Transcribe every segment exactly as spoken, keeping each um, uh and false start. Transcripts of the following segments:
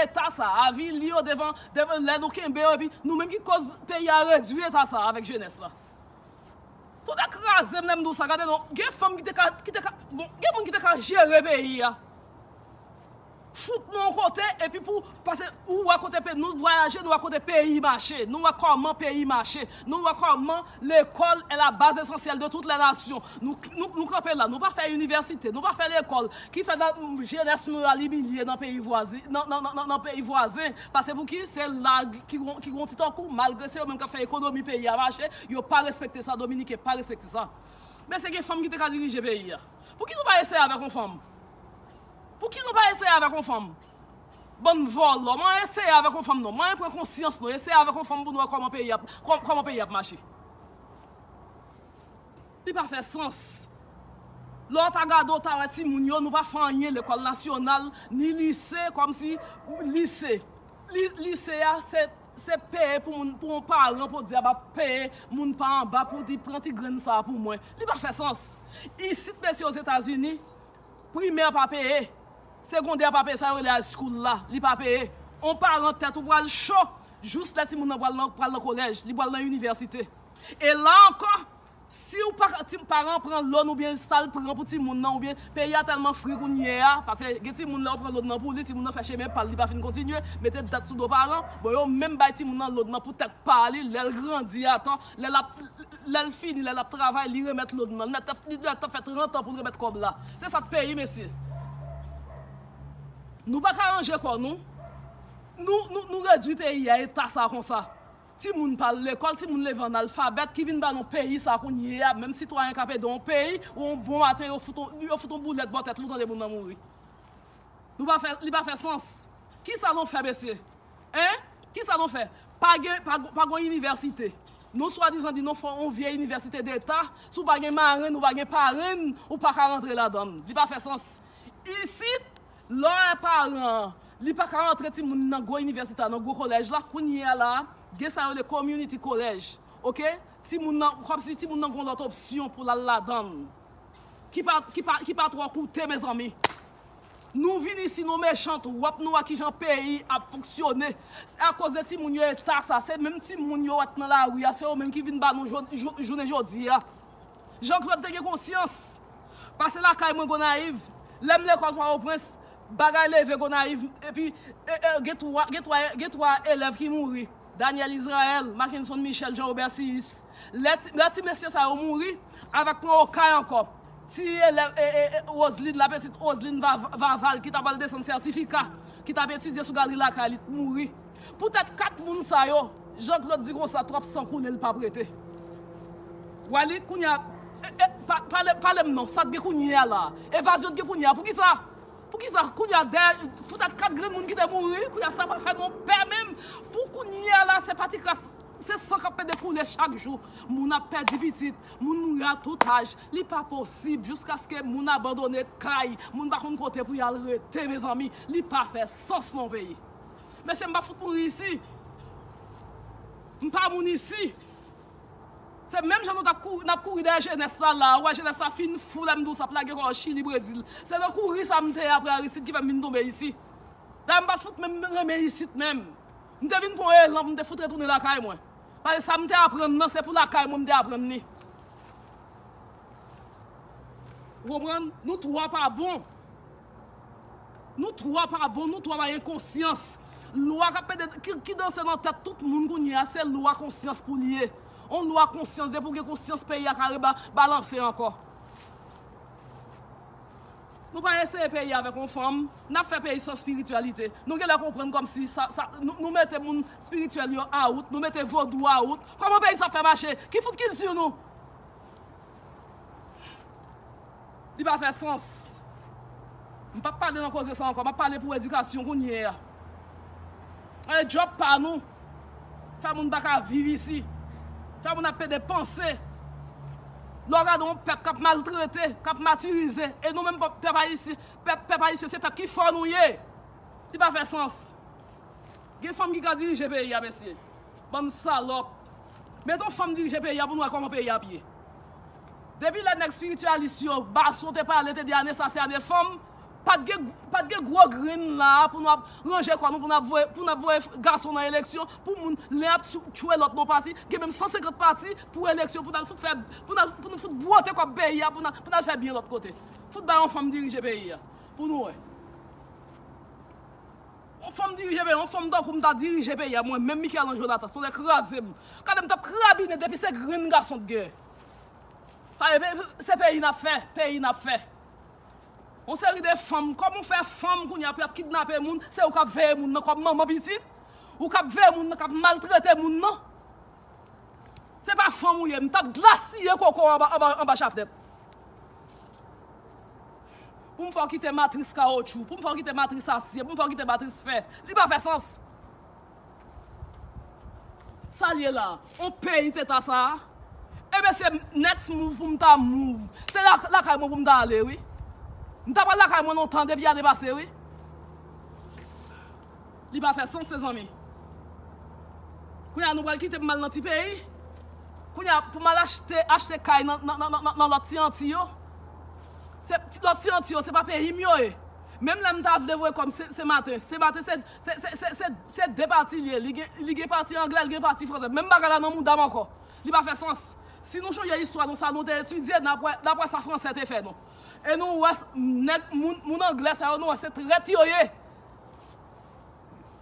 eta sa, avili yo devan, devan lè nou kenbe yo, epi nou menm ki koz peyi a redui eta sa avèk jenès la. Tout a kraze m lè m di w sa, gade non, gen fanm ki te ka, ki te ka, bon, gen moun ki te ka jere peyi a. Fout nou yon kote, epi pou, paske ou wè kote pe-, nou vwayaje, nou wè kote peyi mache, nou wè kòman peyi mache, nou wè kòman l'école est la base essentielle de toutes les nations. Nou, nou, nou kanpe la, nou pa fè inivèsite, nou pa fè lekòl, ki fè la, jenès nou al imilye nan peyi vwazen, nan, nan, nan, nan, nan peyi vwazen, paske pou ki se la ki gon, ki gon ti tankou, malgre se yo menm k ap fè ekonomi peyi a mache, yo pa respekte sa, Dominiken pa respekte sa. Men se gen fanm ki te ka dirije peyi a. Pou ki nou pa eseye avèk yon fanm? Pou ki nou pa eseye avèk yon fanm? Bann vòlò, mwen eseye avèk yon fanm non. Mwen pran konsyans non, eseye avèk yon fanm pou nou wè kòman peyi ap, kò-, kòman peyi ap mache. Li pa fè sans. Lè w ta gade, w ta wè timoun yo, nou pa fè anyen, lekòl nasyonal, ni lise, kòmsi lise. Li, lise a, se, se peye pou moun, pou yon paran podyab ap peye moun pa anba pou di pran ti grenn sa a pou mwen. Li pa fè sans. Isit, mesye, Ozetazini, primè pa peye, segondè pa peye, sa yo rele high school la, li pa peye. On paran tèt ou pral cho, jous lè timoun nan pral nan, pral nan kolèj, li pral nan inivèsite. E la ankò, si w pa, ti, paran pran lòn oubyen sa l pran pou timoun nan, oubyen peyi a tèlman fri kounye a, paske gen timoun lè w pran lòn nan pou li, timoun nan fè chemen pa l, li pa fin kontinye, mete dat sou do paran, bon, yo menm bay timoun nan lòn nan pou tèt pa li, lè l grandi atò, lè l ap, lè l fini, lè l ap travay, li remèt lòn nan. Li mèt, li mèt fè trant an pou l remèt kòb la. Se sa k peyi, mesye. Nou pa ka ranje kò nou. Nou, nou, nou redui peyi a eta sa konsa. Timoun pa al lekòl, timoun leve analfabèt ki vin ba nou peyi sa kounye a, menm sitwayen k ap ede yon peyi, ou yon bon maten, yo fout on, yo fout on boulèt bò tèt li, ou tande moun nan mouri. Nou pa fè, li pa fè sans. Kisa nou fè, mesye? Hein? Kisa nou fè? Pa gen, pa, pa gen inivèsite. Nou swadizan di nou fè yon vye inivèsite deta, si w pa gen marenn, ou pa gen parenn, ou pa ka rantre ladan l. Li pa fè sans. Isit, lè w wè paran an, li pa ka rantre timoun nan gwo inivèsite a, nan gwo kolèj la, kounye a la, gen sa yo rele community college, oke? Timoun nan, kòmsi timoun nan gen yon lòt opsyon pou l al ladan l. Ki pa, ki pa, ki pa twò koute, mezanmi. Nou vin isi, nou mechan twòp, nou wè kijan peyi ap fonksyone. Se akoz de timoun yo eta sa, se menm timoun yo wè nan lari a, se yo menm ki vin ba nou jou-, jou-, jounen jodi a. Jean Claude te gen konsyans. Pase lakay mwen Gonayiv, lè m lekòl Pòtoprens, bagay leve Gonayiv, epi, e, e, gen twa, gen twa, gen twa elèv ki mouri. Daniel Israël, Mackenson Michel, Jean Robert Siyis. Lè ti, lè ti mesye sa yo mouri, avèk pran Okay ankò. Ti elèv, e, e, e, Roseline, la petite Roseline Va-, Vaval, ki t ap al desann sètifika, ki t ap etidye sou galri lakay li, t mouri. Poutèt kat moun sa yo, Jean Claude di konsa, twòp san koule, l p ap rete. Wali, kounye a, e, e, pa, pale, pale m non, sa t gen kounye a la? Evazyon t gen kounye a, poukisa? Poukisa kounye a dèyè, poutèt kat grenn moun ki te mouri, kounye a sa pa fè nou pè menm? Pou kounye a la, se pati kras, se san k ap pede koule chak jou. Moun ap pèdi pitit, moun mouri a tout aj. Li pa posib jiskaske moun abandone kay, moun pa konn kote pou y al rete, mezanmi. Li pa fè sans non peyi. Mesye, m pa fout mouri isi. M pa moun isi. Se menm jan nou t ap kouri, n ap kouri dèyè jenès la la. Ou wè jenès la fin fou lè m di w sa ap lage kò yo Chili, Brezil. Se nan kouri sa m te ye apre Aristide ki fè m vin tonbe isi. Dayè m pa t fout menm renmen isit menm. M te vin pran elan pou m te fout retounen lakay mwen. Paske sa m te aprann nan, se pou lakay mwen m te aprann li. Ou konprann? Nou twò pa bon. Nou twò pa bon, nou twò pa gen konsyans. Lwa k ap pede, ki, ki danse nan tèt tout moun kounye a, se lwa konsyans pou l ye. On lwa konsyans, depi w gen konsyans, peyi a ka reba-, balanse ankò. Nou pa eseye peyi avèk on fanm, n ap fè peyi san espirityalite. Nou genlè konprann kòmsi sa, sa, nou, nou mete moun espirityèl yo awout, nou mete vodou awout. Kòman peyi sa ap fè mache? Ki fout kilti nou? Li pa fè sans. M p ap pale nan koze sa ankò. M ap pale pou edikasyon kounye a. E djòb pa nou. Fè moun pa ka viv isi. Fè moun ap pede panse. Lè w gade yon pèp k ap maltrete, k ap matirize, e nou menm pèp, pèp ayisyen, pèp, pèp ayisyen, se pèp ki fò nou ye. Li pa fè sans. Gen fanm ki ka dirije peyi a, mesye. Bann salòp. Mete yon fanm dirije peyi a pou nou wè kòman peyi a ap ye. Depi lè nèg espiritualis yo, Bason te pale, te di ane sa se ane fanm, Pa t gen, pa t gen gwo grenn la pou n ap ranje kò nou, pou n ap voye, pou n ap voye gason nan eleksyon, pou moun, len ap tchwe lòt nan pati, gen menm san senkant pati pou eleksyon, pou n al fout fè, pou n al, pou nou fout bwote kòb peyi a, pou n al, pou n al fè byen lòt kote. Fout bay yon fanm dirije peyi a, pou nou wè. Yon fanm dirije peyi, yon fanm tankou m ta dirije peyi a, mwen menm Michel-Ange Jonathan, tonnè kraze m. Gade m t ap krabinen depi se grenn gason t gen. Pale, se peyi n ap fè, peyi n ap fè. Yon seri de fanm, kòman w fè fanm kounye a pou y ap kidnape moun, se ou k ap veye moun nan kòm manman pitit, ou k ap veye moun nan k ap maltrete moun nan. Se pa fanm ou ye, m t ap glasiye koko anba, anba, anba chapnèt. Pou m fè w kite matris kawotchou, pou m fè w kite matris asye, pou m fè w kite matris fè. Li pa fè sans. Sa l ye la? On peyi teta sa a? Ebyen se next move pou m ta move. Se la, lakay mwen pou m ta ale, wi. M ta pral lakay mwen lontan depi ane pase, wi. Li pa fè sans, mezanmi. Kounye a nou pral kite m al nan ti peyi. Kounye a pou m al achte, achte kay nan, nan, nan, nan, nan lòt ti Anti yo. Se, ti, lòt ti Anti yo, se pa peyi m yo ye. Menm lè m ta vle voye kòb se, se maten. Se maten, se, se, se, se, se, se de pati li ye. Li gen, li gen pati anglè, li gen pati fransè. Menm bagay la nan mouda m ankò. Li pa fè sans. Si nou chonje istwa nou, sa nou te etidye, n ap wè, n ap wè sa fransè te fè nou. E nou wè nèg, moun, moun anglè sa yo, nou wè se trèt yo ye.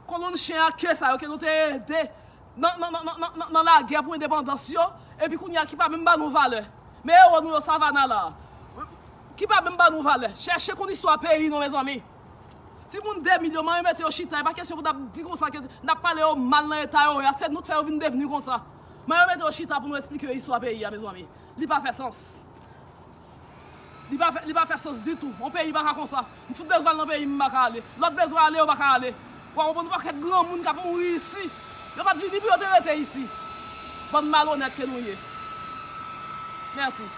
Kolonn chen ak ke sa yo ke nou te ede nan, nan, nan, nan, nan, nan lagè pou endepandans yo, epi kounye a ki pa menm ba nou valè. Men ewo nou yo Savannah la, ki pa menm ba nou valè. Chèche konn istwa peyi nou, mezanmi. Timoun de mil yo, manyen mete yo chita, e pa kesyon pou n ap di konsa ke n ap pale yo mal nan eta yo ye a, se nou t fè yo vin devni konsa. Manyen mete yo chita pou nou esplike yo istwa peyi a, mezanmi. Li pa fè sans. Li pa fè, li pa fè sans ditou. Yon peyi pa ka konsa. M fout bezwen al nan peyi m, m pa ka ale. Lòt bezwen ale, yo pa ka ale. Ou pa konprann, yon pakèt granmoun k ap mouri isi. Yo pa t vini pou yo te rete isi. Bann malonèt ke nou ye. Mèsi.